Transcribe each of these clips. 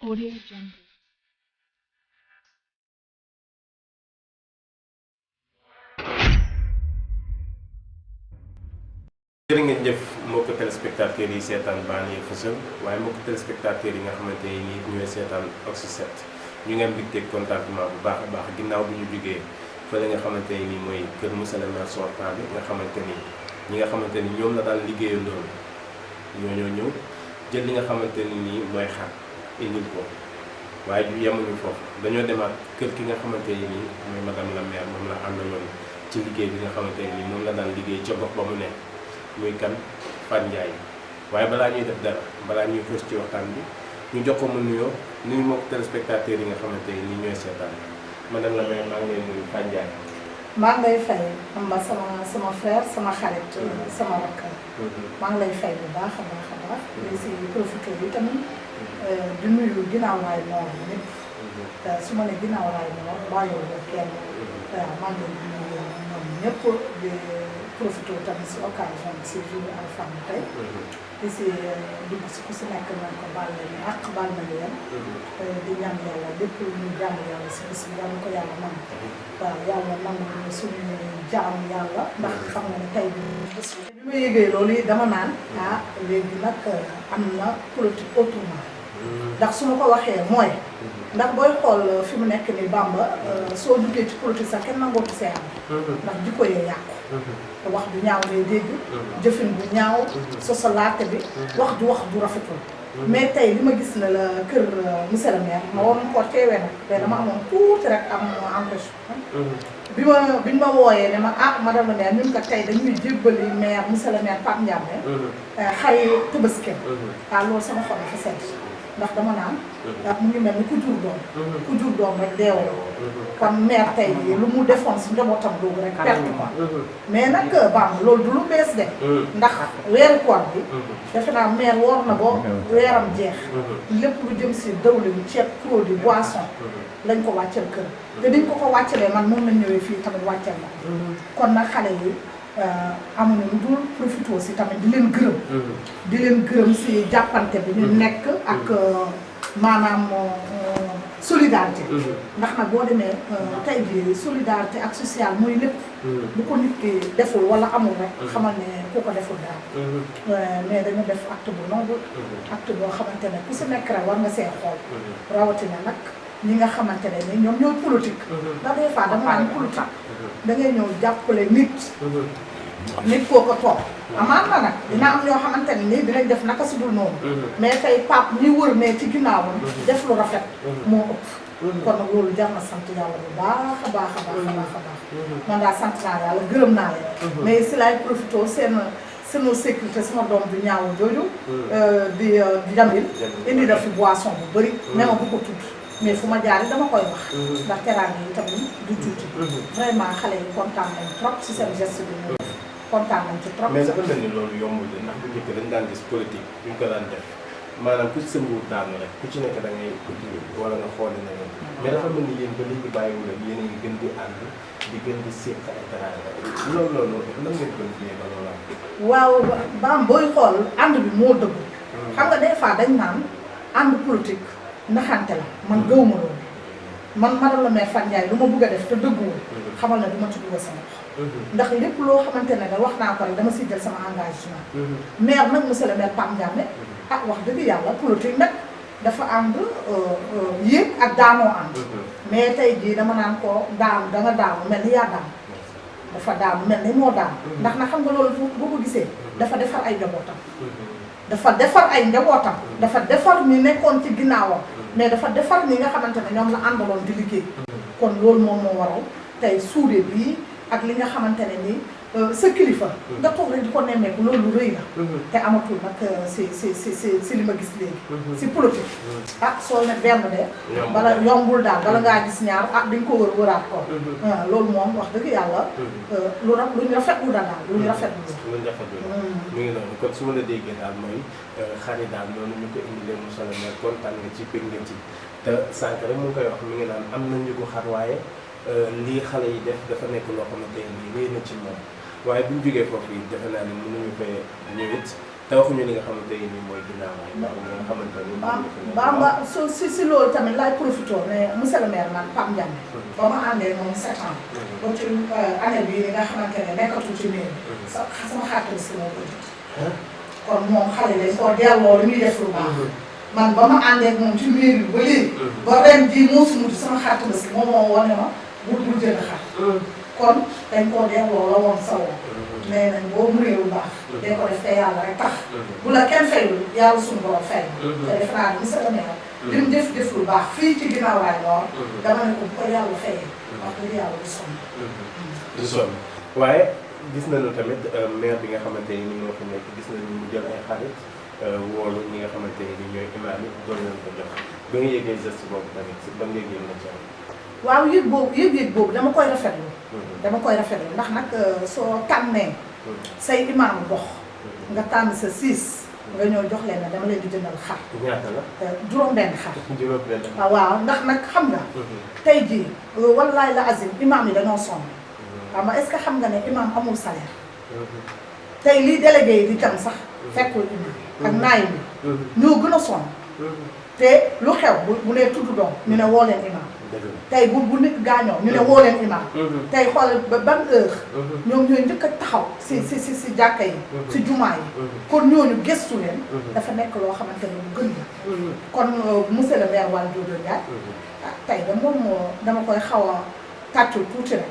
Audio Jungle. jërë ngeen jëf mbokk téléspectateurs yi seetaan Banlieue Fësël waaye mbokk téléspectateurs yi nga xamante ni ñooy seetaan Oxy 7 ñu ngeen mbégte contentement bu baax a baax ginnaaw bi ñu jógee fële nga xamante ni mooy kër monsieur le maire sortant bi nga xamante ni ñi nga xamante ni ñoom la daan liggéeyandoo ñoo ñëw jël li nga xamante ni nii mooy xar indil ko waaye du yemuñu foofu dañoo demaat kër ki nga xamante ni nii mooy madame la maire moom la àndaloon ci liggéey bi nga xamante ni moom la daan liggéey ca gox ba mu ne muy kan Fat Ndiaye waaye balaa ñuy def dara balaa ñuy xuus ci waxtaan bi ñu jox ko mu nuyoo nuyu mbokk téléspectateurs yi nga xamante ni ñooy seetaan madame la maire maa ngi lay nuyu Fat Ndiaye. maa ngi lay fay xam nga sama frère sama xarit sama rakk maa ngi lay fay bu baax a baax a baax. di si profité bi tamit di nuyu ginnaaw raay noor ñëpp. su ma nee ginnaaw raay noor bàyyiwul kenn. maa ngi leen di nuyu ñoom ñëpp di profité tamit si occasion bi si jour Alfayda tey. di si dugg si ku si nekk nañ ko baal leen ak baal na leen. di ñaan yàlla lépp lu ñu jàmm yàlla si bis bi yàlla ko yàlla mën. waaw yàlla nangu suñu jaamu yàlla ndax xam nga ne tey bi ma yëgee loolu yi dama naan léegi nag am na politique autrement ndax su ma ko waxee mooy ndax booy xool fi mu nekk ni Bamba soo duggee ci politique sax kenn nangootu see am ndax jikko yee yàqu te wax du ñaaw ngay dégg jëfin bu ñaaw sosalaate bi wax du rafetul mais tey li ma gis ne la kër monsieur le maire ma waroon koo teewee nag mais dama amoon tuuti rek am empêchement biñ ma wooyee ne ma madame la maire ñun kat tey dañuy jébbali maire monsieur le maire Pape Ndiame xari Tabaski loolu sama xol dafa sedd ndax dama naan mu ngi mel ni ku jur doom rek deewoo kon maire tey lu mu defoon si njabootam doogu rek perte ko mais nag loolu du lu bees de ndax weeru koor bi defe naa maire woor na boo weeram jeex lépp lu jëm si dawlin ceeb produit boisson lañ ko wàcceel kër te diñ ko wàccelee man moom lañ ñëwee fii tamit wàcceel na kon nag xale yi amuñu lu dul profité si tamit di leen gërëm si jàppante bi ñu nekk ak maanaam solidarité ndax nag boo demee tey jii solidarité ak social muy lépp bu ko nit ki deful wala amul rek xamal ne ku ko deful daal mais dañu def acte bu noble acte boo xamante ne ku si nekk rek war nga see xool rawatina nag ñi nga xamante ne ni ñoom ñooy politique ndax des fois dama naan politique da ngay ñëw jàppale nit koo ko toog amaan na nag dina am ñoo xamante ne nii dinañ def naka si dul noonu mais tey Pape ñi wër ne ci ginnaawam def lu rafet moo ëpp kon nag loolu jar na sant yàlla bu baax a baax a baax a baax a baax man daal sant naa yàlla gërëm naa leen mais si laay profité seen sécurité sama doom du ñaaw jooju di Jamil indi na fi boisson bu bëri ne ma bu ko tudd mais fu ma jaaree dama koy wax ndax teraanga yi tamit du tuuti vraiment xale yi kontaan nañ trop si seen geste bi ñu def kontaan nañ ci trop. mais dafa mel ni loolu yombul de ndax bu njëkk dañ daan gis politique ñu ko daan def maanaam ku ci sa nguur daanu rek ku ci nekk da ngay wala nga xooli na leen mais dafa mel ni yéen ba léegi bàyyiwul ak yéen a ngi gën di ànd di gën di séq ay teraanga loolu lan ngeen gën di ba loolu am. waaw baam booy xool ànd bi moo dëgg. xam nga des fois dañ naan ànd politique naxante la man gëw ma loolu man madame la maire Fat Ndiaye lu ma bëgg a def te dëgguwul xamal ne du ma ci dugal sama ndax lépp loo xamante ne da wax naa ko rek dama siy jël sama engagement maire nag monsieur le maire Pape Ndiame wax dëgg yàlla politique nag dafa ànd yéeg ak daanoo ànd mais tey jii dama naan ko daanu da nga daanu mel ni yaa daanu dafa daanu mel ni moo daanu ndax na xam nga loolu boo ko gisee dafa defar ay njabootam dafa defar ñi nekkoon ci ginnaawam mais dafa defar ñi nga xamante ne ñoom la àndaloon di liggéey kon loolu moom moo waral tey suude bii ak li nga xamante ne nii sa kilifa nga toog rek di ko nemmeeku loolu lu rëy la te amatul nag si li ma gis léegi si politique soo ne benn de bala yombul daal bala ngaa gis ñaar dañ ko wëraat ko loolu moom wax dëgg yàlla lu ñu rafetlu daal lu ñu rafetlu mu ngi noonu kon su ma la déggee daal mooy xarit daal noonu ñu ko indi leen monsieur le maire kontaan nga ci pég nga ci te sànq rek mu ngi koy wax mi ngi naan am na ñu ko xar waaye lii xale yi def dafa nekk loo xamante ni wéy na ci moom waaye bu ñu jógee foofu yi defe naa ne mënuñu koy ñëwit te waxuñu li nga xamante ni mooy ginnaaw ay ndax li nga xamante ni ba si loolu tamit laay profité ne monsieur le maire man Pape Ndiame ba ma àndee moom 7 ans ba ci année bii li nga xamante ne nekkatul ci miir sama xaalis si moo ko jot kon moom xale lañ koo delloo li muy def lu baax man ba ma àndee moom ci miir bi ba léegi ba ren jii moo sumuti sama xaalis si moom moo wane ma bul jënd xar kon dañ koo delloo la woon sa woon nee nañ boo mënee lu baax dañ ko def te yàlla rek tax bu la kenn fayul yàlla suñu borom fay te def naa ni monsieur le maire li mu def lu baax fii ci ginnaaw raay noor dama ne ko bu ko yàlla fayee wax dëgg yàlla du sonn waaye gis nañu tamit maire bi nga xamante ni moo fi nekk gis nañu mu jël ay xarit woolu ñi nga xamante ni ñooy imaam yi doon leen ko jox ba nga yëgee geste boobu tamit ba nga yëgee na ci waaw yëg boobu dama koy rafetlu ndax nag soo tànnee say imaamu dox nga tànn sa 6 nga ñëw jox leen ne dama leen di jëndal xar. ñaata la. juróom-benn xar. juróom-benn xar waaw ndax nag xam nga. tey jii wallaay la azim imaam yi dañoo sonn. xam nga est-ce que xam nga ne imaam amul salaire. tey lii délégué yi di jam sax fekkul imaam ak naay bi ñoo gën a sonn. te lu xew bu nee tudd doom ñu ne woo leen imaam. tey bu nit gaañoo ñu ne woo leen imaam. tey xoolal ba ban heure. ñoom ñooy njëkk a taxaw si jàkka yi. si jumaa yi. kon ñooñu gëstu leen. dafa nekk loo xamante ne lu gën la. kon monsieur le maire Valdiodio Ndiaye. ah tey de moom dama koy xaw a tàccu tuuti rek.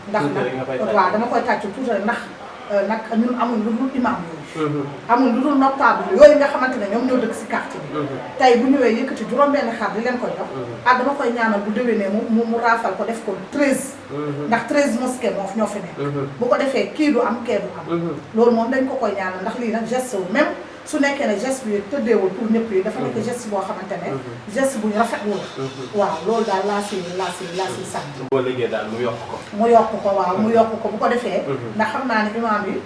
ndax nag waaw dama koy tàccu tuuti rek ndax nag ñun amul lu dul imaam yooyu. amul lu dul notable yooyu nga xamante ne ñoom ñoo dëkk si quartier bi. tey bu ñëwee yëkkati juróom-benn xar di leen koy jox. ah dama koy ñaanal bu déwénee mu raafal ko def ko 13. ndax 13 mosquée ñoo fi nekk. bu ko defee kii du am kee du am. loolu moom dañ ko koy ñaanal ndax lii nag geste wu même su nekkee ne geste bi tëddeewul pour ñëpp yi dafa nekk geste boo xamante ne. geste bu ñu rafetlu la. waaw loolu daal laa si sant. boo liggéey daal mu yokk ko. mu yokk ko waaw mu yokk ko bu ko defee. ndax xam naa ne imaam yi.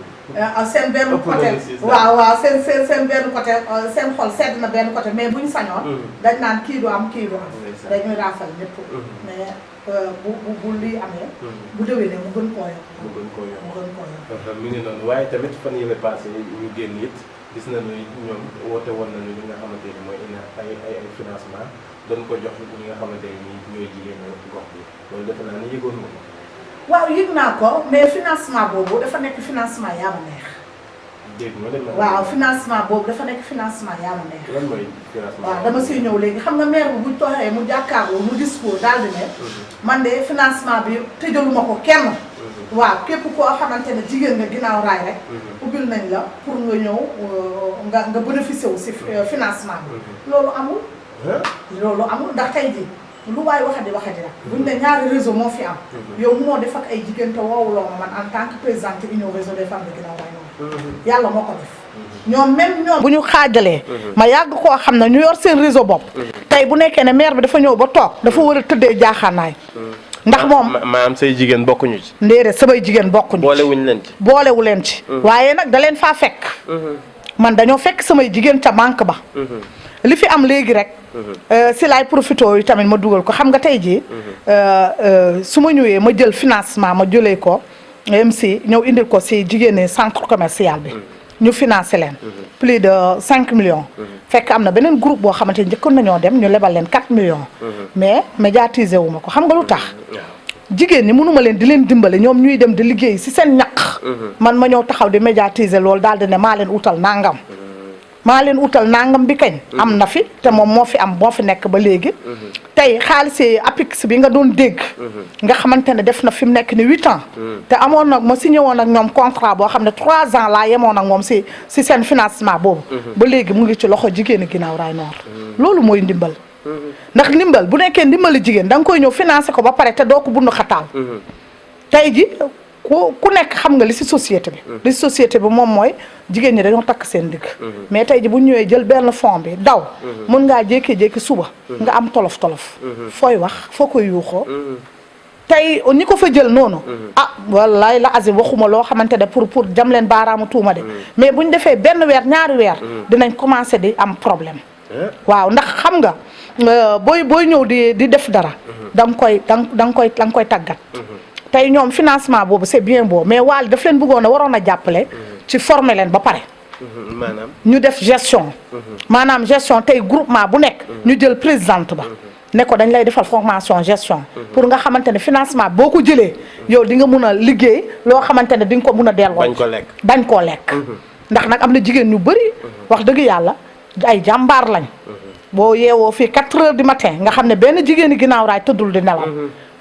seen benn côté waaw seen benn côté seen xol sedd na benn côté mais buñ sañoon dañ naan kii du am dañuy raafal ñëpp mais bu lii amee bu déwénee mu gën koo yokk mi ngi noonu waaye tamit fan yële passé ñu génn it gis nañu ñoom woote woon nañu li nga xamante ni mooy ay financement doon ko jox ñi nga xamante ni ñooy jigéen gox bi loolu defe naa ni yëgoon nga ko. waaw yëg naa ko mais financement boobu dafa nekk financement yaa ma neex. waaw financement boobu dafa nekk financement yaa ma neex. lan mooy financement waaw dama siy ñëw léegi xam nga maire bi buñ tooxee mu jàkkaarloo mu discours daal di ne. man de financement bi tëjaluma ko kenn. waaw képp koo xamante ne jigéen nga ginnaaw raay rek. ubbil nañ la pour nga ñëw nga bénéficier wu si financement bi. loolu amul ndax tey jii. lu waay waxati rek buñ ne ñaari réseau moo fi am yow munoo def ak ay jigéen te woowuloo ma man en tant que présidente union réseau des femmes de Guinaw Rails Nord yàlla moo ko def ñoom bu ñu xaajalee ma yàgg koo xam ne ñu yor seen réseau bopp tey bu nekkee ne maire bi dafa ñëw ba toog dafa war a tëddee jaaxaanaay ndax moom maanaam say jigéen bokkuñu ci ndéedéet samay jigéen bokkuñu boolewu leen ci waaye nag da leen faa fekk man dañoo fekk samay jigéen ca banque ba li fi am léegi rek si laay profité yi tamit ma dugal ko xam nga tey jii su ma ñëwee ma jël financement ma jëlee ko MC ñëw indil ko si jigéeni centre commercial bi ñu financé leen plus de 5 millions fekk am na beneen groupe boo xamante ni njëkkoon nañoo dem ñu lebal leen 4 millions mais médiatiser wu ma ko xam nga lu tax jigéen ñi mënuma leen di leen dimbale ñoom ñuy dem di liggéey si seen ñaq man ma ñëw taxaw di médiatiser loolu daal di ne maa leen utal nangam bi kañ am na fi te moom moo fi nekk ba léegi tey xaalis APIX bi nga doon dégg nga xamante ne def na fi mu nekk ni 8 ans te amoon nag ma signé woon ak ñoom contrat boo xam ne 3 ans laa yemoon ak moom si seen financement boobu ba léegi mu ngi ci loxo jigéeni Guinaw Rails Nord loolu mooy ndimbal ndax ndimbal bu nekkee ndimbali jigéen da nga koy ñëw financé ko ba pare te doo ko bundu xataal tey ji ku nekk xam nga li si société bi moom mooy jigéen ñi dañoo takk seen digg mais tey ji bu ñëwee jël benn fond bi daw mën ngaa jékki-jékki suba nga am tolof fooy wax foo koy yuuxoo tey ñi ko fa jël noonu ah wallaay la azim waxuma loo xamante ne pour jam leen baaraamu tuuma de mais buñ defee benn weer ñaari weer dinañ commencé di am problème waaw ndax xam nga booy ñëw di def dara da nga koy tàggat tey ñoom financement boobu c'est bien beau mais Wally daf leen bëggoon a waroon a jàppale ci former leen ba pare maanaam ñu def gestion. maanaam gestion tey groupement bu nekk. ñu jël présidente ba. ne ko dañ lay defal formation gestion. pour nga xamante ne financement boo ko jëlee. yow di nga mun a liggéey loo xamante ne di nga ko mun a delloo. bañ ko lekk bañ koo lekk. ndax nag am na jigéen ñu bëri. wax dëgg yàlla ay jàmbaar lañ. boo yeewoo fii 4 heures du matin nga xam ne benn jigéeni ginnaaw raay tëddul di nelaw.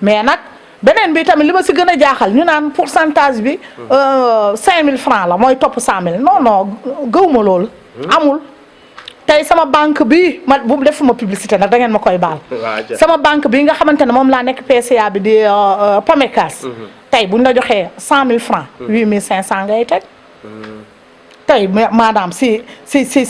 mais nag beneen bi tamit li ma si gën a jaaxal ñu naan pourcentage bi 5000 francs la mooy topp 100000 non non gëwuma loolu. amul. tey sama banque bi ma bu defuma publicité nag da ngeen ma koy baal. sama banque bi nga xamante ne moom laa nekk PCA bi di PAMECAS. tey bu ñu la joxee 100000 francs 8500 ngay teg. tey maanaam si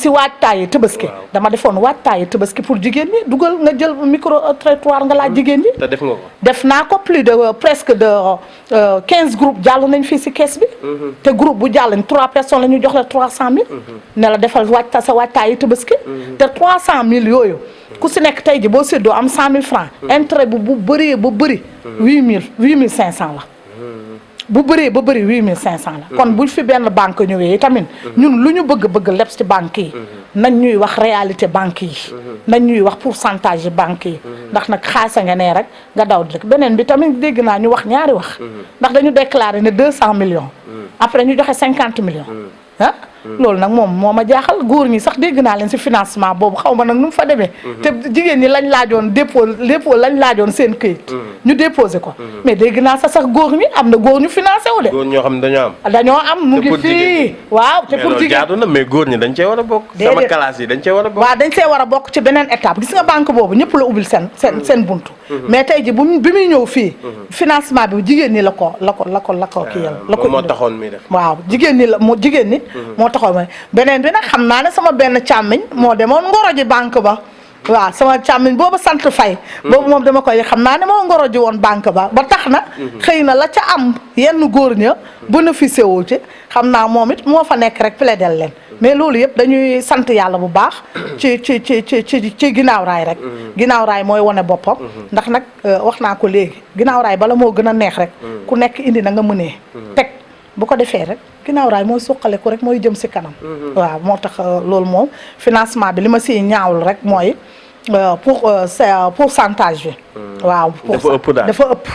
waajtaayu Tabaski. dama defoon waajtaayu Tabaski pour jigéen ñi dugal nga jël micro trottoir nga laaj jigéen ñi. te def nga ko. def naa ko plus de presque de 15 groupes jàll nañ fii si kees bi. te groupe bu jàll 3 personnes la ñu jox la 300000. ne la defal sa waajtaayu Tabaski. te 300000 yooyu. ku si nekk tey ji boo séddoo am 100000 francs. intérêt bu bëree ba bëri. 8500 la. bu bëree ba bëri 8500 la. kon buñ fi benn banque ñëwee tamit ñun lu ñu bëgg leb ci banque yi. nañ ñuy wax réalité banque yi. nañ ñuy wax pourcentage yi banque yi. ndax nag xaasa nga nee rek nga daw di beneen bi tamit dégg naa ñu wax ñaari wax. ndax dañu déclaré ne 200 millions. après ñu joxe 50 millions. ah loolu nag moom moo ma jaaxal góor ñi sax dégg naa leen ci financement boobu xaw ma nag nu mu fa demee. te jigéen ñi lañ laajoon dépôt lañ laajoon seen këyit. ñu déposé ko. mais dégg naa sax góor ñi am na góor ñu financé wu de. góor ñoo xam ne dañoo am. dañoo am mu ngi fii. waaw te pour jigéen jaadu na mais góor ñi dañ cee war a bokk. sama classe yi dañ cee war a bokk. waaw dañ see war a bokk ci beneen étape gis nga banque boobu ñëpp la ubbil seen buntu. mais tey ji bi muy ñëw fii. financement bi jigéen ñi la ko kii yàlla. la ko moo taxoon muy def. waaw jigéen ñi moo taxoon mooy beneen bi nag xam naa ne sama benn càmmiñ moo demoon ngoro ji banque ba. waaw sama càmmiñ boobu sant Fay. boobu moom dama koy xam naa ne moo ngoro ji woon banque ba tax na. xëy na la ca am yenn góor ña bénéficié wu ci xam naa moom it moo fa nekk rek plaidel leen. mais loolu yëpp dañuy sant yàlla bu baax. ci ginnaaw raay rek. ginnaaw raay mooy wane boppam. ndax nag wax naa ko léegi ginnaaw raay bala moo gën a neex rek. ku nekk indi na nga mënee. teg bu ko defee rek ginnaaw raay mooy suqaleku rek mooy jëm si kanam. waaw moo tax loolu moom financement bi li ma siy ñaawul rek mooy pourcentage bi. waaw dafa ëpp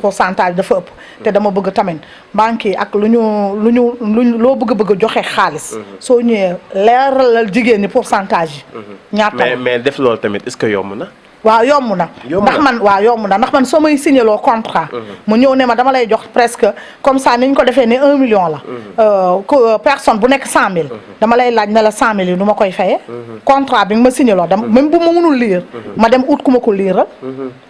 pourcentage dafa ëpp. te dama bëgg tamit banque yi ak lu ñu loo bëgg joxe xaalis. soo ñëwee leeralal jigéen ñi pourcentage yi. ñaata mais def loolu tamit est-ce que yomb na. waaw yomb na ndax man soo may signé loo contrat. mu ñëw ne ma dama lay jox presque comme ça ni ñu ko defee ne 1 million la. personne bu nekk 100000. dama lay laaj ne la 100000 yi nu ma koy fayee. contrat bi nga ma signé loo même bu ma mënul lire. ma dem ut ku ma ko liiral.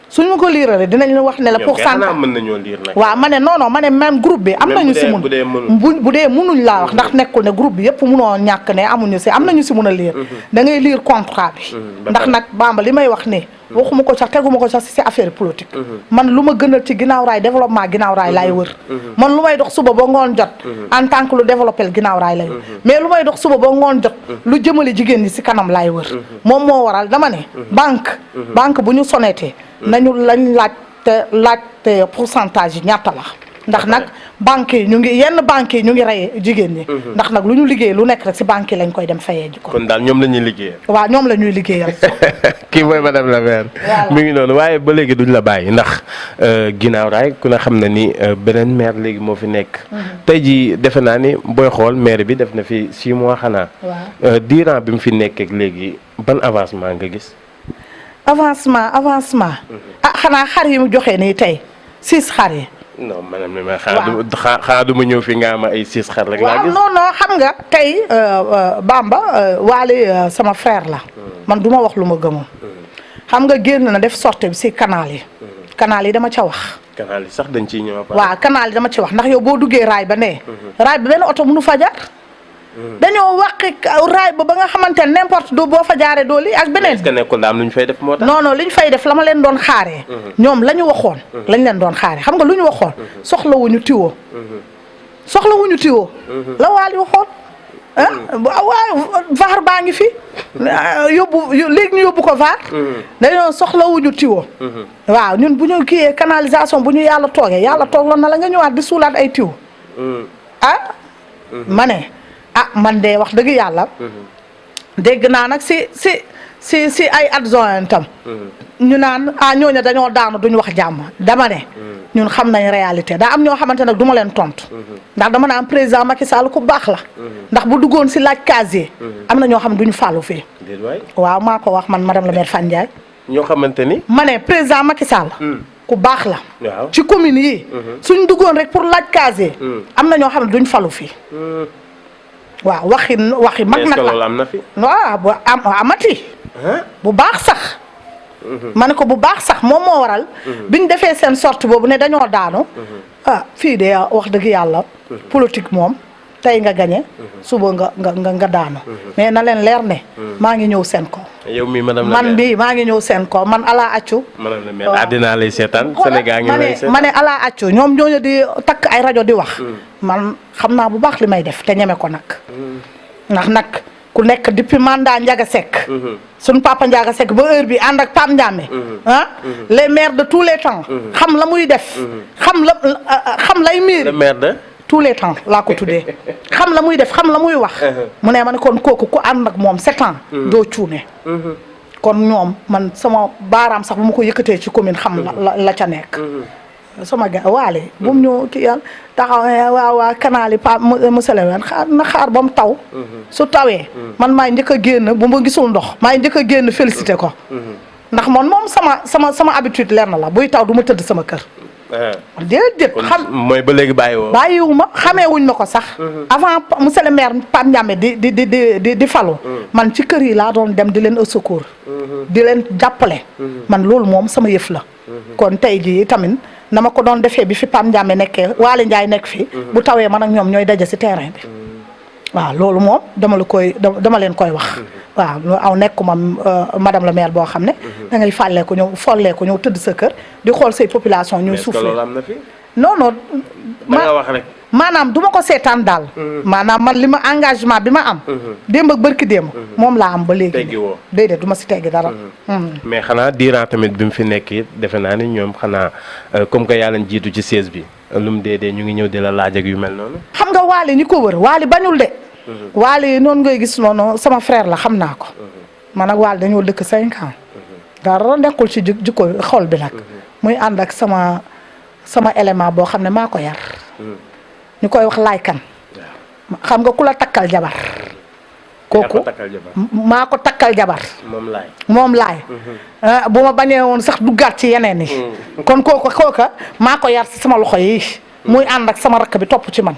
suñu ma ko liiralee dinañ la wax ne la pourcentage mën nañoo lire nag. waaw ma ne non ma ne même groupe bi am nañu si mun bu dee munuñ laa wax ndax nekkul ne groupe bi yëpp munoo ñàkk ne amuñu si am nañu si mun a lire. da ngay lire contrat bi. ndax nag Bamba li may wax ne waxuma ko sax teguma ko sax si affaire politique. man lu ma gënal ci ginnaaw raay développement ginnaaw raay laay wër. man lu may dox suba ba ngoon jot. en tant que lu développé ginnaaw raay lay wër. mais lu may dox suba ba ngoon jot. lu jëmale jigéen ñi si kanam laay wër. moom moo waral dama ne. banque bu ñu sonetee nañu laajte pourcentage yi ñaata la. ndax nag banque yi yenn banque yi ñu ngi rey jigéen ñi. ndax nag lu ñu liggéey lu nekk rek si banque yi lañ koy dem fayee ji ko. kon daal ñoom la ñuy liggéeyal. waaw ñoom la ñuy liggéeyal. kii mooy madame la maire. mi ngi noonu waaye ba léegi duñ la bàyyi ndax ginnaaw raay ku ne xam na ni beneen maire léegi moo fi nekk. tey jii defe naa ni booy xool maire bi def na fi 6 mois xanaa. waaw durant bi mu fi nekkeek léegi ban avancement nga gis. avancement xanaa xar yi mu joxe nii tey 6 xar yi. non maanaam xanaa du ma ñëw fi nga am ay 6 xar rek laa gis. non xam nga tey Bamba Waly sama frère la. man du ma wax lu ma gëmoon. xam nga génn na def sortie bi si canal yi. canal yi dama ca wax. canal yi sax dañ ciy ñëw. waaw canal yi dama ci wax ndax yow boo duggee raay ba nee. raay ba benn oto mënu fa jaar. dañoo wàqi raay ba nga xamante ne n'importe do boo fa jaaree dooli ak beneen. est-ce que nekkul daam lu ñu fay def moo tax. non li ñu fay def la ma leen doon xaaree. ñoom la ñu waxoon. lañ leen doon xaaree xam nga lu ñu waxoon. soxlawuñu tiwo. soxlawuñu tiwo. la Waly waxoon. waaw vaar baa ngi fi. léegi ñu yóbbu ko vaar. dañoo soxlawuñu tiwo. waaw ñun bu ñu kiiyee canalisation bu ñu yàlla toogee yàlla toog la na la nga ñëwaat di suulaat ay tiwo. ma ne ah man de wax dëgg yàlla. dégg naa nag si ay adjoint tam. ñu naan ñooñu dañoo daanu duñu wax jàmm dama ne. ñun xam nañ réalité daa am ñoo xamante nag du ma leen tontu. ndax dama naan président Macky Sall ku baax la. ndax bu duggoon si laaj casier. am na ñoo xam ne duñu fàllu fii. waaw maa ko wax man madame la maire Fane Ndiaye. ñoo xamante ni. ma ne président Macky Sall. ku baax la. waaw ci commune yi. suñ duggoon rek pour laaj casier. am na ñoo xam ne duñ falu fii. waaw waxi mag nag la am na fi. waaw bu amati. bu baax sax. ma ne ko bu baax sax moom moo waral. biñ defee seen sortie boobu ne dañoo daanu. fii de wax dëgg yàlla. politique moom tey nga gañe suba nga daanu. mais na leen leer ne. maa ngi ñëw seen ko. yow mi madame la man bii maa ngi ñëw seen ko man ala accu. madame la maire àddina lay seetaan Sénégal ngi lay seetaan ma ne ala accu ñoom ñooñu di takk ay rajo di wax. man xam naa bu baax li may def te ñeme ko nag. ndax nag ku nekk depuis mandat Ndiaga Seck. suñu papa Ndiaga Seck ba heure bi ànd ak Pam Ndiame. Les maires de tous les temps. xam la muy def. xam lay miir. le maire de. tous les temps laa ko tuddee xam la muy def xam la muy wax. mu ne ma ne kon kooku ku ànd ak moom 7 ans. doo cuune. kon ñoom man sama baaraam sax bu ma ko yëkkatee ci commune xam la ca nekk. sama ga waale bu mu ñu kii yàlla taxaw waa canal yi pa monsieur le maire na xaar ba mu taw. su tawee man maay njëkk a génn bu ma gisul ndox maay njëkk a génn félicité ko. ndax man moom sama habitude leer na la buy taw du ma tëdd sama kër. déedéet xam mooy ba léegi bàyyiwu ma xamee wuñ ma ko sax. avant monsieur le maire Pape Ndiame di falu. man ci kër yi laa doon dem di leen au secours. di leen jàppale. man loolu moom sama yëf la. kon tey jii tamit na ma ko doon defee bi fi Pape Ndiame nekkee Waly Ndiaye nekk fi. bu tawee man ak ñoom ñooy daje si terrain bi. waaw loolu moom dama leen koy wax. waaw aw nekkuma madame la maire boo xam ne. da ngay fàllee ko ñëw follee ko ñëw tëdd sa kër di xool say population ñuy souffler. loolu am na fi. non non. da nga wax rek. maanaam du ma ko seetaan daal. maanaam man li ma engagement bi ma am. démb ak bërki démb. moom laa am ba léegi. teggi woo déedéet du ma si teggi dara. mais xanaa diiran tamit bi mu fi nekk it defe naa ni ñoom xanaa comme que yàlla jiitu ci siège bi lu mu dee ñu ngi ñëw di la laaj ak yu mel noonu. xam nga Waly ñi ko wër Waly bañul de. Waly noonu ngay gis noonu sama frère la xam naa ko. man ak Waly dañoo dëkk 5 ans. dara nekkul ci jikko xol bi nag. muy ànd ak sama élément boo xam ne maa ko yar. ñu koy wax laay kan. xam nga ku la takkal jabar. kooku maa ko takkal jabar. moom laay. bu ma bañee woon sax duggaat ci yeneen yi. kon kooka maa ko yar ci sama loxo yi. muy ànd ak sama rakk bi topp ci man.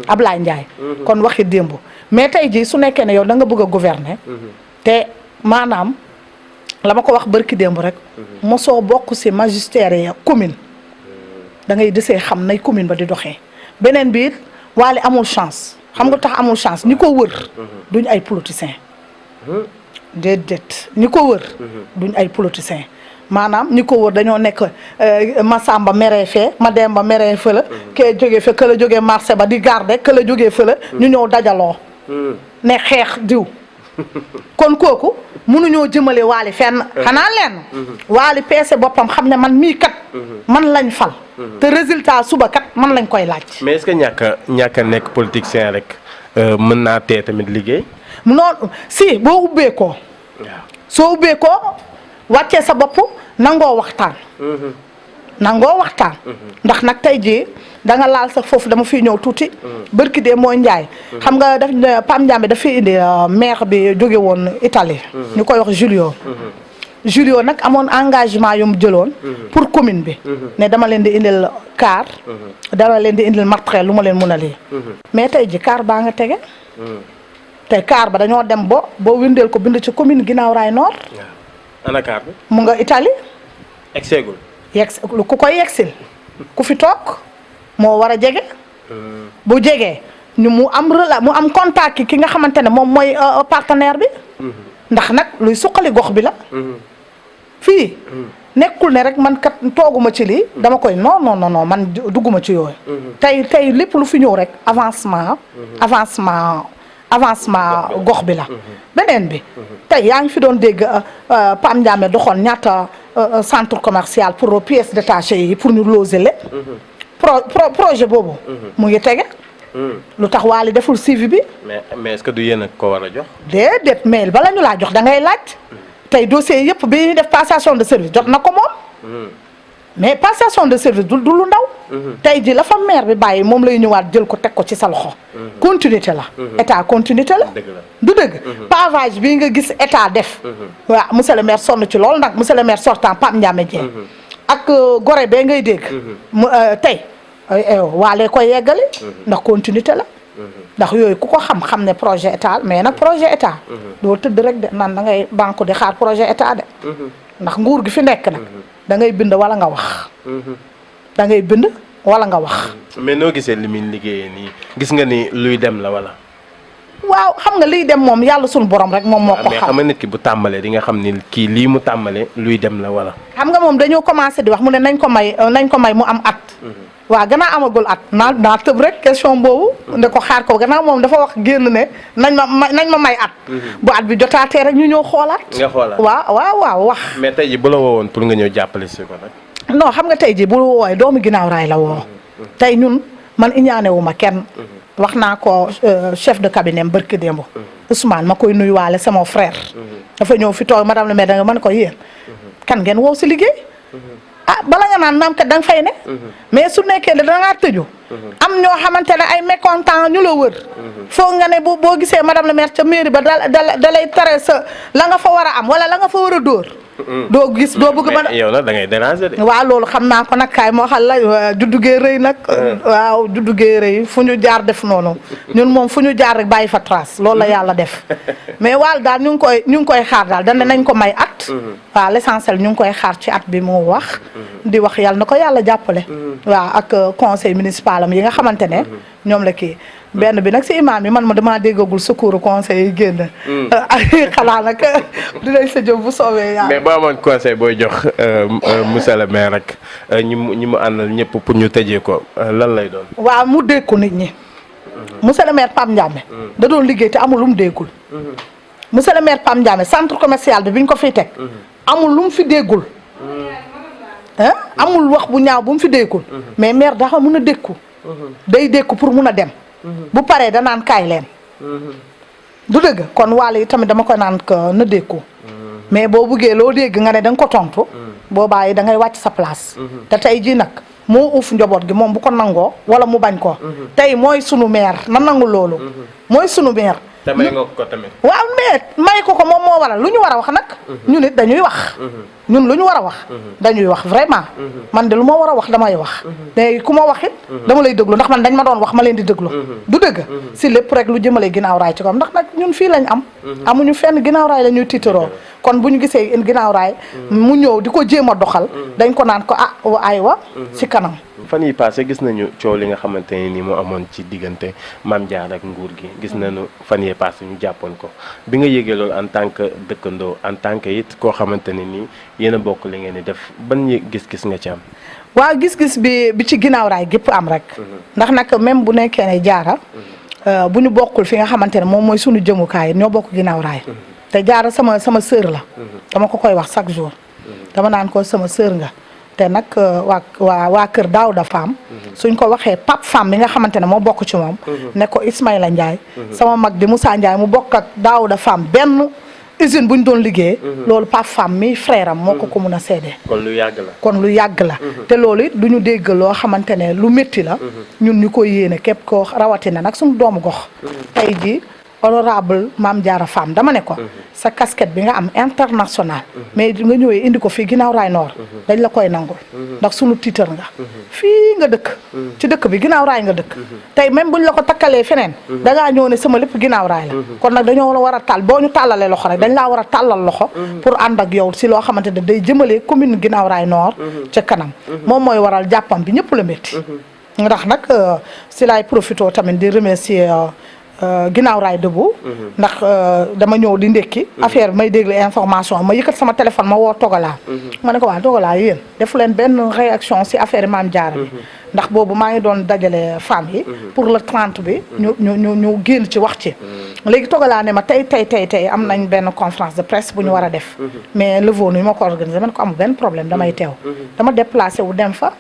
Ablaye Ndiaye. kon waxi démb mais tey jii su nekkee ne yow da nga bëgg a gouverner. te maanaam la ma ko wax barki démb rek. mosoo bokk ci magistère ya commune. da ngay desee xam nay commune ba di doxee. beneen bi it Waly amul chance xam nga tax amul chance ñi ko wër. duñ ay politiciens. déedéet ñi ko wër. duñ ay politiciens. maanaam ñi ko wër dañoo nekk Masamba meree fee Mademba meree fële. kee jógee fe këla jógee marché ba di garder këla jógee fële. ñu ñëw dajaloo. ne xeex diw. kon kooku mënuñoo jëmale Waly fenn. xanaa lenn. Waly peese boppam xam ne man mii kat. man lañ fal. te résultat suba kat man lañ koy laaj. mais est-ce que ñàkk a nekk politicien rek mën naa tee tamit liggéey. noonu si boo ubbee ko. soo ubbee ko. wàccee sa bopp nangoo waxtaan. ndax nag tey jii da nga laal sax foofu dama fiy ñëw tuuti. barki de mooy Ndiaye. xam nga Pam Ndiame daf fi indi maire bi jóge woon Italie. ñu koy wax Julio nag amoon engagement yu mu jëloon. pour commune bi. ne dama leen di indil car. dama leen di indil matériel lu ma leen mun a lii. mais tey ji car baa nga tege. te car ba dañoo dem boo windeel ko bind ci commune Guinaw Rail Nord. ana car bi mu nga Italie. egseegul. ku koy yegsil ku fi toog moo war a jege. bu jegee mu am contact ki nga xamante ne moom mooy partenaire bi. ndax nag luy suqali gox bi la. fii nekkul ne rek man kat tooguma ci lii dama koy non man dugguma ci yooyu. tey lépp lu fi ñëw rek avancement gox bi la. beneen bi tey yaa ngi fi doon dégg Pam Ndiame doxoon ñaata centre commercial pour pièces détachées yi pour ñu loger le projet boobu mu ngi tege lu tax Wally deful suivi bi. mais est-ce que du yéen a ko war a jox. déedéet mais bala ñu laa jox da ngay laaj. tey dossier yëpp bi ñuy def passation de service jot na ko moom. mais passation de service du lu ndaw. tey ji la fa maire bi bàyyi moom lay ñëwaat jël ko teg ko ci sa loxo. continuité la. état continuité la. du dëgg. pavage bii nga gis état def. waaw monsieur le maire sonn ci loolu nag monsieur le maire sortant Pape Ndiame Dieng. ak Gorée bee ngay dégg. tey waalee koy yeggali. ndax continuité la. ndax yooyu ku ko xam ne projet état mais nag projet état. doo tëdd rek de nan da ngay banque di xaar projet état de. ndax nguur gi fi nekk nag. da ngay bind wala nga wax. da ngay bind wala nga wax. mais noo gisee li muy liggéeyee nii gis nga ni luy dem la wala. waaw xam nga liy dem moom yàlla suñu borom rek moom moo ko xam. mais xam nga nit ki bu tàmbalee di nga xam ni kii lii mu tàmbalee luy dem la wala. xam nga moom dañoo commencé di wax mu ne nañ ko may mu am at. waaw gannaaw amagul at naa tëb rek question boobu. nde ko xaar ko gannaaw moom dafa wax génn ne nañ ma may at. bu at bi jotaatee rek ñu ñëw xoolaat. nga xoolaat waaw wax. mais tey jii bu la woowoon pour nga ñëw jàppale si ko nag. non xam nga tey jii bu woowee doomu ginnaaw raay la woo. tey ñun man iñaane wu ma kenn. wax naa ko chef de cabinet barki démb. Ousmane ma koy nuyuwaale sama frère. dafa ñëw fi toog madame le maire danga mën ko yéen. kan ngeen woo si liggéey. ah bala nga naan naam kat da nga fay ne. mais su nekkee ne da ngaa tëju. am ñoo xamante ne ay mécontent ñu la wër. foog nga ne boo gisee madame le maire ca mairie ba da lay tere sa la nga fa war a am wala la nga fa war a dóor. doo gis doo bëgg mën a yow nag da ngay déranger de. waaw loolu xam naa ko nag kaay moo xam la juddu gee rëy nag. waaw juddu gee rëy fu ñu jaar def noonu. ñun moom fu ñu jaar rek bàyyi fa trace loolu la yàlla def. mais waal daal ñu ngi koy xaar daal dañ ne nañ ko may at. waaw l'essentiel ñu ngi koy xaar ci at bi mu wax. di wax yàlla na ko yàlla jàppale. waaw ak conseil municipal am yi nga xamante ne. ñoom la kii benn bi nag si imaam yi man ma damaa déggagul secours conseil yi génn. xanaa nag dinañ sa jëm bu soobee yàlla. mais boo amoon conseil booy jox monsieur le maire rek ñi mu àndal ñëpp pour ñu tëjee ko lan lay doon. waaw mu dékku nit ñi. monsieur le maire Pape Ndiame. da doon liggéey te amul lu mu déggul. monsieur le maire Pape Ndiame centre commercial bi ñu ko fiy teg. amul lu mu fi déggul. amul wax bu ñaaw bu mu fi déggul. mais maire dafa mun a dékku. day dékku pour mun a dem. bu paree da naan kaay leen. du dëgg kon Wally tamit dama koy naan ko na dékku. mais boo buggee loo dégg nga ne da nga ko tontu. boobaa yi da ngay wàcc sa place. te tey jii nag moo uuf njaboot gi moom bu ko nangoo wala mu bañ ko. tey mooy sunu maire na nangu loolu. mooy sunu maire. te may nga ko tamit. waaw mais may ko moom moo waral lu ñu war a wax nag. ñun it dañuy wax. ñun lu ñu war a wax. dañuy wax vraiment. man de lu ma war a wax damay wax. mais ku ma wax it dama lay déglu ndax man dañ ma doon wax ma leen di déglu. du dëgg si lépp rek lu jëmale ginnaaw raay ci kom ndax nag ñun fii lañ am. amuñu fenn ginnaaw raay la ñuy tiitaroo. kon bu ñu gisee ginnaaw raay mu ñëw di ko jéem a doxal. dañ ko naan ko aywa ci kanam. fan yi passé gis nañu coow li nga xamante ne ni moo amoon ci diggante Mame Diarra ak nguur gi gis nañu fan yee passé ñu jàppoon ko bi nga yëgee loolu en tant que dëkkandoo en tant que it koo xamante ne nii yéen a bokk li ngeen di def ban gis-gis nga ci am. waaw gis-gis bi ci ginnaaw raay gépp am rek. ndax nag même bu nekkee ne Diarra bu ñu bokkul fi nga xamante ne moom mooy sunu jëmukaay ñoo bokk ginnaaw raay. te Diarra sama sœur la. dama ko koy wax chaque jour. dama naan ko sama sœur nga. te nag waa kër Daouda Fam suñ ko waxee Pape Fam mi nga xamante ne moo bokk ci moom ne ko Ismaïla Ndiaye sama mag di Moussa Ndiaye mu bokk ak Daouda Fam benn usine bu ñu doon liggéey loolu Pape Fam mi frère am moo ko mun a seede kon lu yàgg la kon lu yàgg la te loolu it du ñu dégg loo xamante ne lu métti la ñun ñu koy yéene képp ko rawatina nag suñu doomu gox tey ji honorable Mame Diarra Fam dama ne ko sa casquette bi nga am international mais nga ñëwee indi ko fii ginnaaw raay noor dañ la koy nangul ndax sunu tiitar nga fii nga dëkk ci dëkk bi ginnaaw raay nga dëkk tey même buñ la ko takkalee feneen dangaa ñëw ne sama lépp ginnaaw raay la kon nag dañoo war a tàll boo ñu tàllalee loxo rek dañ laa war a tàllal loxo pour ànd ak yow si loo xamante ne day jëmale commune ginnaaw raay noor ca kanam moom mooy waral jàppam bi ñëpp la métti ndax nag si laay profité tamit di remercier ginnaaw raay debout ndax dama ñëw di ndekki affaire may déglu information ma yëkkat sama téléphone ma woo Togola ma ne ko waa Togola yéen defu leen benn réaction si affaire Mame Diarra bi ndax boobu maa ngi doon dajale femmes yi pour le 30 bi ñu génn ci wax ci léegi Togola ne ma tey am nañ benn conférence de presse bu ñu war a def mais le vôtre ma ko organisé man ko amul benn problème damay teew dama déplacé wu dem fa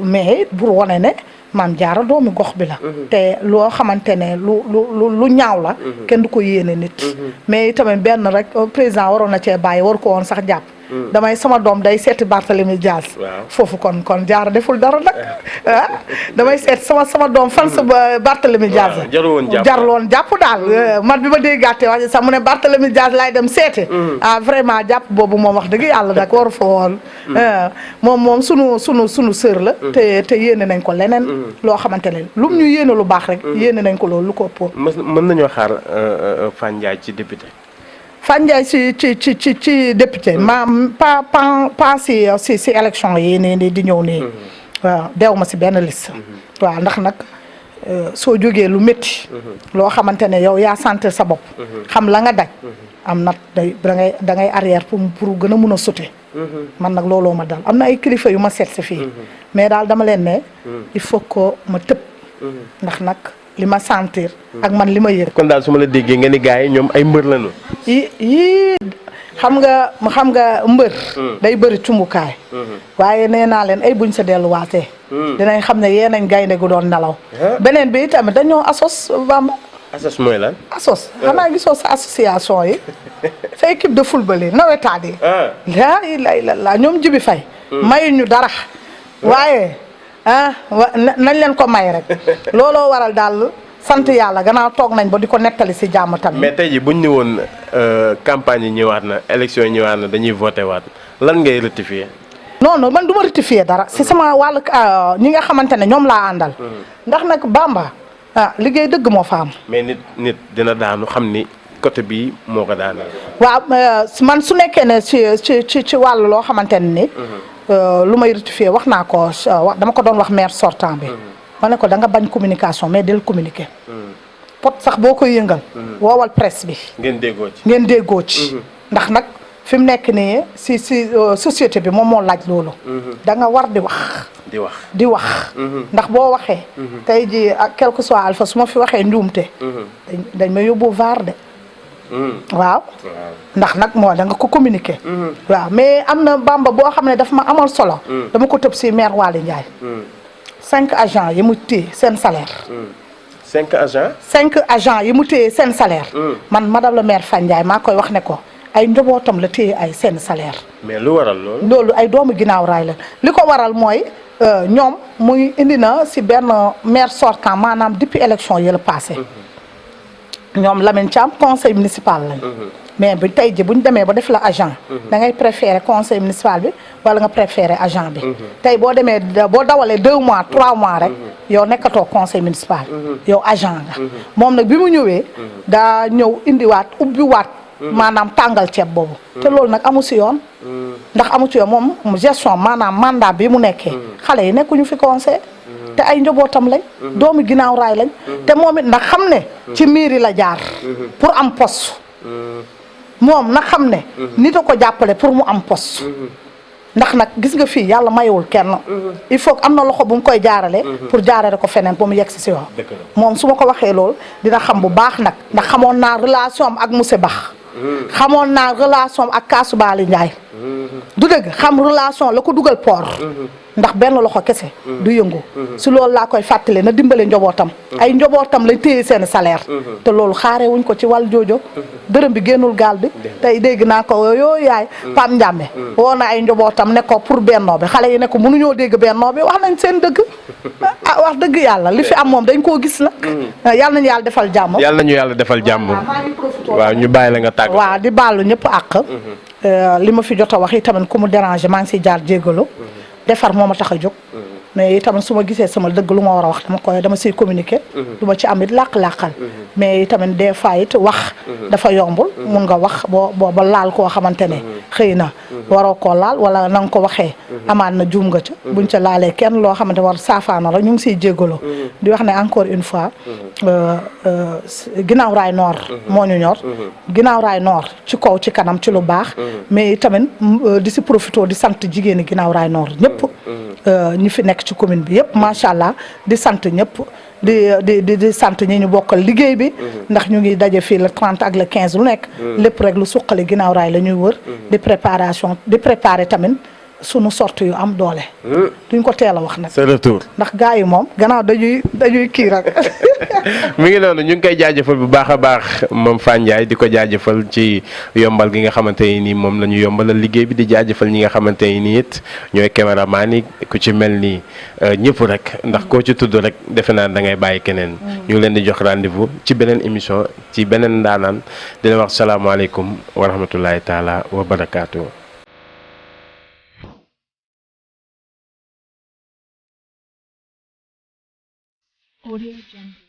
mais pour wane ne maam jaara doomi gox bi la te loo xamante ne lu ñaaw la kenn du ko yéene nit mais tamit benn rek président waroon na cee bàyyi war ko woon sax jàpp damay sama doom day seeti Barthélemy Diaz foofu kon jaara deful dara nag damay seet sama doom fan sa Barthélemy Diaz jarloon jàpp daal man bi ma déggaatee wax sax mu ne Barthélemy Diaz laay dem seeti vraiment jàpp boobu moom wax dëgg yàlla nag waru fa woon moom sunu sœur la te yéene nañ ko leneen loo xamante ne lu ñu yéene lu baax rek yéene nañ ko loolu lu ko ëppoon mën nañoo xaar Fane Ndiaye ci député Fane Ndiaye ci député pas si élection yi nii di ñëw nii waaw deew ma si benn liste waaw ndax nag soo jógee lu métti loo xamante ne yow yaa sentir sa bopp xam la nga daj am nag da ngay arrière pour gën a mun a sauter man nag looloo ma dal am na ay kilifa yu ma seet si fii mais daal dama leen ne il faut que ma tëb ndax nag li ma sentir ak man li ma yëg kon daal su ma la déggee nga ni gars yi ñoom ay mbër lañu yii xam nga mbër day bëri cumbukaay waaye nee naa leen ay buñ sa delluwaatee dinañ xam ne yee nañ gaynde gu doon nelaw beneen bi tamit dañoo asos Bamba asos mooy lan asos xanaa gisoo sa association yi sa équipe de football yi nawetaan yi laa ilaaha illallaah ñoom Jibi Fay mayuñu dara waaye nañ leen ko may rek looloo waral daal sant yàlla gannaaw toog nañ ba di ko nettali si jàmm tamit. mais tey jii buñ ni woon campagne yi ñëwaat na élection yi ñëwaat na dañuy voté waat lan ngay rectifier. non man du ma rectifier dara si sama wàllu ñi nga xamante ne ñoom laa àndal. ndax nag Bamba liggéey dëgg moo fa am. mais nit dina daanu xam ni côté bii moo ko daanal. waaw man su nekkee ne ci wàllu loo xamante ne ni. lu may rectifier wax naa ko dama ko doon wax maire sortant bi. ma ne ko da nga bañ communication mais del communiquer. pot sax boo koy yëngal. woowal presse bi. ngeen déggoo ci. ndax nag fi mu nekk nii si société bi moom moo laaj loolu. da nga war di wax. di wax. ndax boo waxee. tey jii ak quel que soit alpha su ma fi waxee njuumte. dañ ma yóbbu vaar de. waaw ndax nag moo da nga ko communiquer. waaw mais am na Bamba boo xam ne daf ma amal solo. dama ko tëb si maire Waly Ndiaye. 5 agents yi mu téye seen salaire. 5 agents. 5 agents yi mu téye seen salaire. man madame le maire Fane Ndiaye maa koy wax ne ko ay njabootam la téye ay seen salaire. mais lu waral loolu. loolu ay doomu ginnaaw raay la li ko waral mooy ñoom muy indi na si benn maire sortant maanaam depuis élection yi la passé. ñoom Lamine Thiam conseil municipal lañ. mais bu tey ji bu ñu demee ba def la agent. da ngay préférer conseil municipal bi wala nga préférer agent bi. tey boo demee boo dawalee 2 mois 3 mois rek yow nekkatoo conseil municipal. yow agent nga. moom nag bi mu ñëwee. daa ñëw indiwaat ubbiwaat. maanaam tàngal ceeb boobu. te loolu nag amu si yoon. ndax amu ci yoon moom gestion maanaam mandat bi mu nekkee. xale yi nekkuñu fi conseil. te ay njabootam lañ. doomu ginnaaw raay lañ. te moom it nag xam ne. ci mairie la jaar. pour am poste. moom nag xam ne. nit a ko jàppale pour mu am poste. ndax nag gis nga fii yàlla mayewul kenn. il faut am na loxo bu mu koy jaarale. pour jaarale ko feneen ba mu yegg si yoon. moom su ma ko waxee loolu dina xam bu baax nag ndax xamoon naa relation am ak monsieur Bax. xamoon naa relation am ak Kaasu Baali Ndiaye. du dëgg xam relation la ko dugal port. ndax benn loxo kese. du yëngu. si loolu laa koy fàttali na dimbale njobootam. ay njobootam lañ téye seen salaire. te loolu xaaree wuñ ko ci wàll joojo. dërëm bi génnul gaal bi. tey dégg naa ko yoo yaay Pam Ndiame. woo na ay njobootam ne ko pour bennoo bi xale yi ne ko mënuñoo dégg bennoo bi wax nañ seen dëgg. ah wax dëgg yàlla li fi am moom dañ koo gis nag. yàlla nañu yàlla defal jàmm. yàlla nañu yàlla defal jàmm. waaw ñu bàyyi la nga tàgg. waaw di baalu ñëpp àq. li ma fi jot a wax yi tamit ku mu déranger maa ngi siy jaar jégalu. defar moo ma tax a jóg. mais itamit su ma gisee sama dëgg lu ma war a wax dama siy communiquer. du ma ci am it làq-làqal. mais itamit des fois it wax. dafa yombul mun nga wax ba laal koo xamante ne xëy na waroo koo laal wala na nga ko waxee. amaan na juum nga ca. buñ ca laalee kenn loo xamante war saafaana la ñu ngi siy jégalu. di wax ne encore une fois. ginnaaw raay noor. moo ñu ñor. ginnaaw raay noor ci kaw ci kanam ci lu baax. mais itamit di si profité di sant jigéeni ginnaaw raay noor ñëpp. ñi fi nekk ci commune bi yëpp macha allah di sant ñëpp di sant ñi ñu bokkal liggéey bi. ndax ñu ngi daje fii le 30 ak le 15 lu nekk. lépp rek lu suqali ginnaaw raay la ñuy wër. di préparer tamit sunu sortie yu am doole. duñ ko teel a wax nag. sa retour. ndax gars yi moom gannaaw dañuy kii rek. mi ngi noonu ñu ngi koy jaajëfal bu baax a baax moom Fane Ndiaye di ko jaajëfal ci yombal gi nga xamante ni moom la ñu yombalal liggéey bi di jaajëfal ñi nga xamante ni it ñooy caméraman yi ku ci mel ni ñëpp rek ndax koo ci tudd rek defe naa da ngay bàyyi keneen. ñu ngi leen di jox rendez-vous ci beneen émission ci beneen ndaanaan di leen wax salaamaaleykum wa rahmatullahi taala wa barakaatu. Audio Jungle.